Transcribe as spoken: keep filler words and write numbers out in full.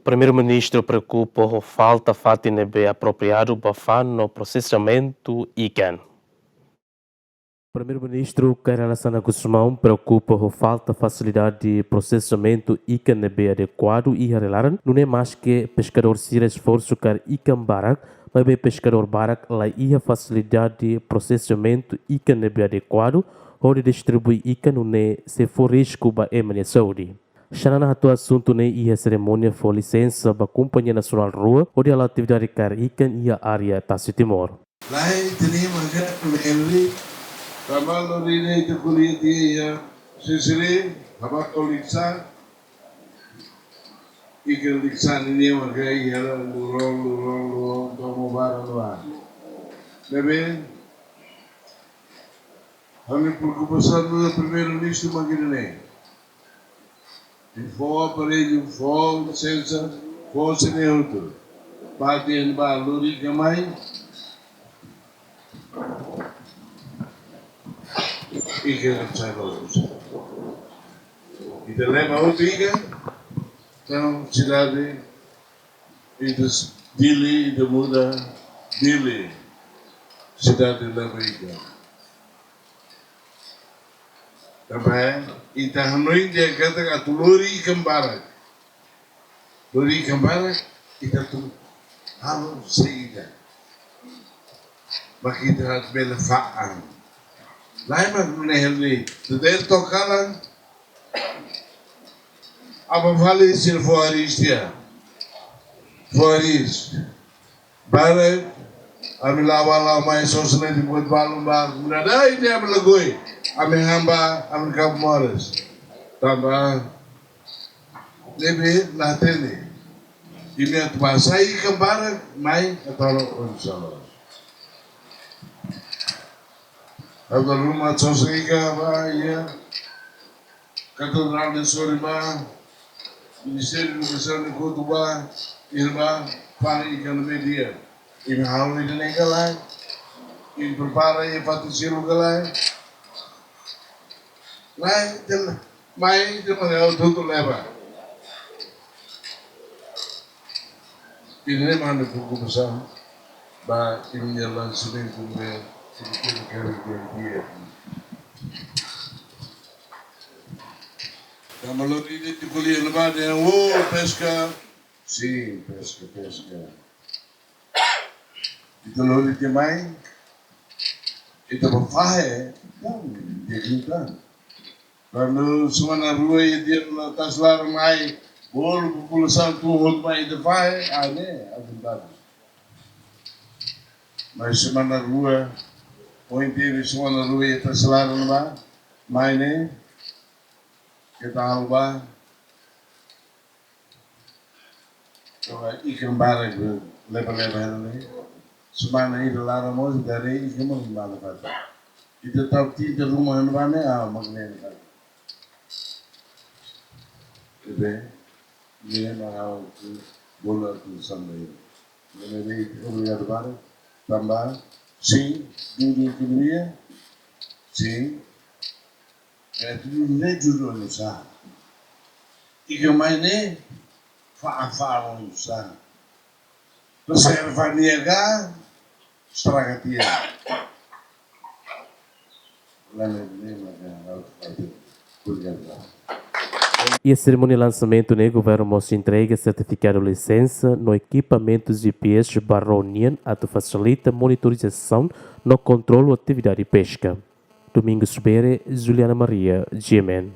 Primeiru-Ministru preokupa ho falta fatin ne'ebé apropriadu ba fa'an no prosesamentu ikan. Primeiru-Ministru Kay Rala Xanana Gusmão preokupa ho falta fasilidade de prosesamentu ikan ne'ebé adekuadu iha rai-laran, nune'e maske peskadór sira esforsu kaer ikan barak, maibé peskadór barak la iha fasilidade de prosesamentu ikan ne'ebé adekuadu hodi distribui ikan, nune'e sei fó risku ba ema nia saúde. Xanana hato'o asuntu ne'e iha serimónia fó lisensa ba Kompañia Nasionál rua hodi hala'o atividade kaer ikan iha área Tasi Timor. Lae, ita-nia maka M L A, tanba lori ne'e ita ko'alia tiha iha sesere, haba koliksa, ikan liksa ninia maka iha lurong, lurong, lurong, tomo bara lua. Ne'ebé, ami preokupasaun ba Primeiru-Ministru maka ida-ne'e. Fó aparellu, fó lisensa, fó sira hotu. Parte en ba lori ikan mai. Ikan sai ba lori. Ita leba hotu ikan. Entaun, sidade, ita s-, Dili, ita muda, Dili. Sidade leba ikan. Tanba ita hanoin dehan katak atu lori ikan barak. Lori ikan barak, ita atu halo saida. Maka ita atu bele fa'an. Lae, mak nune'e hal ne'e, tuder tokalan, apa fali sira fó hariis tiha. Fó hariis. Barak, ami la'o bá la'o mai sosa ne'e dibuat balun ba, muda dai ne'e ami lakohi, ami han ba, ami kab moras. Tanba, ne'ebé la hatene. Imi atu bá hasai ikan barak, mai, atu halo oinsá loos. Atu ruma sosa ikan ba, iha Katedrál ne'e sorin ba, Ministériu Edukasaun ne'e kotu ba, iha ba, fali ikan ne'ebé di'ak. Imi halo ida-ne'e ka lae, imi prepara iha fatin seluk ka lae. Lae, ita mai, ita mai, ha'u tutu leba. Ida-ne'e mak ami preokupasaun ba imi-nia lansimentu ne'e, imi-nia kere-kere di'ak. Tanba lori ida ita ko'alia ne'ebá dehan, oh, peska. Sin, peska, peska. Ita lori tiha mai, ita bá fahe, tan, dia kita. Kuandu semana rua iha tiha ona tasi laran mai, bolu populasaun tun hotu mai ita fahe, ah, ne'e, à vontade. Mas semana rua, ohin teve semana rua iha tasi laran mai, mai ne'e, keta halo ba, tanba ikan barak leba-leba hela ne'e. Semana ida laran mós, ita haree ikan mós bele fali. Ita tau tinta ruma hela ba ne'e, ah, mak ne'e fali. Ne'ebé, ne'e mak ha'u bolu atu sambei. Ne'ebé, obrigadu barak. Tanba, sin, dudu ekonomia, sin, é tudo dentro do oinsá. Ikan mai ne'e, fa'an, fa'an oinsá. Reserva nia ka, estraga tiha. Lae, ne'e maka ha'u atu fahe. Obrigadu. Iha serimónia lansamentu ne'e, governu mós entrega sertifikadu lisensa no ekipamentu G P S ba ró nian atu fasilita monitorizasaun no kontrolu atividade peska. Domingos Bere, Juliana Maria, G M N.